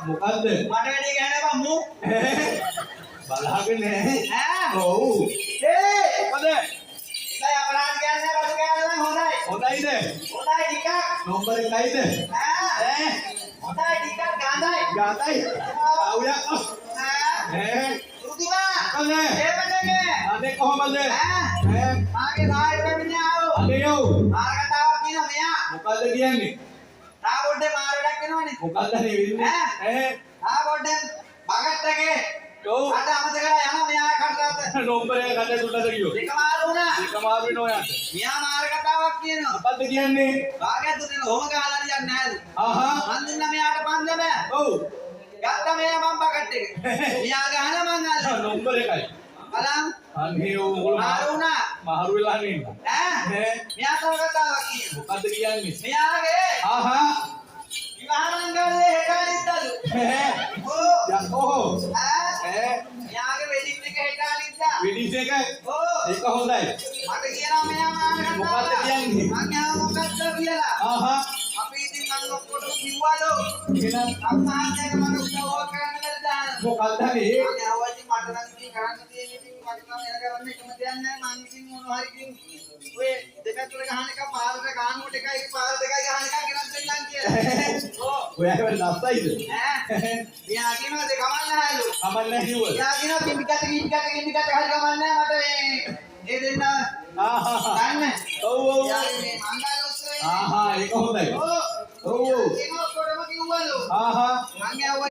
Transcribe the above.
මොකද්ද? මට වැඩි ගහන්න එපා මූ. බලාගෙන ඈ. ඔව්. ඒ මොකද? ඉතින් අපරාධ කියන්නේ බඩු කෑල්ල නම් හොඳයි. හොඳයිද? හොඳයි ටිකක්. නම්බර් එකයිද? ඈ. ඈ. හොඳයි ටිකක් ගඳයි. ගාතයි. ආවුයක්. ඈ. ඈ. රුදුමා. මොකද? එහෙම නෙමෙයි. අනේ කොහමද? ඈ. ඈ. මාගේ සායයට පැමිණියා ආවෝ. අනේ ඔව්. මාර කතාවක් කියනවා මෙයා. මොකද්ද කියන්නේ? තා පොඩ්ඩේ මාර වැඩක් වෙනවනේ. මොකද්ද නේ වෙන්නේ? ඈ? ඈ. තා පොඩ්ඩේ බගට් එකේ ඔව්. කට අමතක කරලා යනවා මෙයා කටට. නම්බර් එක කට දුන්නද කියෝ? දෙක මාරු වුණා. එක මාරු වෙනවා යාට. මෙයා මාර කතාවක් කියනවා. මොකද්ද කියන්නේ? භාගයක් දුන්නේ ඔහොම ගහලා හරියන්නේ නැහැලු. ආහා. මං දුන්නා මෙයාට පන්දම. ඔව්. ගත්තා මෙයා මං බකට් එක. මෙයා ගහන මං අල්ලන. නම්බර් එකයි. බලන් අනේ ඔව් ඔයගොල්ලෝ මාරු වුණා. මාරු වෙලා නේ ඉන්නේ. ඈ? ඈ. මෙයා තව කතාවක් කියනවා. මොකද්ද කියන්නේ? මෙයාගේ ආහා. විවාහ මංගල්‍යයේ හෙට අනිද්දාලු. ඈ. ඔව්. යකෝ. ඈ? ඈ. මෙයාගේ වෙඩින් එක හෙට අනිද්දා. වෙඩින් එක ඔව්. ඒක හොඳයි. මට කියනවා මෙයා මාර කතාවක්. මොකද්ද කියන්නේ? මං අහනවා මොකද්ද කියලා. ආහා. අපි ඉතින් මං ඔක්කොටම කිව්වලු. එහෙනම් අම්මාට මට උදව්වක් කරන්න බැරිද අහනවා. මොකද්ද නේ? මං ඇහුවා ඉතින් මට නම් ඉතින් කරන්න තියෙන ඉතින් මට නම් එන කරන්න එකම දෙයක් නෑ. මං ඉතින් මොනවා හරි ඉතින් ඔය දෙපැත්තට ගහන එක පාරට ගහනකොට එකයි පාරට එකයි ගහන එක ගෙනත් දෙන්නම් කියලා. ඔව්. ඔයා හැම ලස්සයිද? ඈ. මෙයා කියනවා දෙ කමක් නෑලු. කමක් නැහැ කිව්වද? මෙයා කියනවා කිඹි කැට කිඹි කැට කිඹි කැට හරි කමක් නෑ මට මේ ඒ දෙන්න ආහා. ගන්න. ඔව් ඔව්. මෙයාගේ මේ මංගල උත්සවය. ආහා ඒක හොඳයි. ඔව්.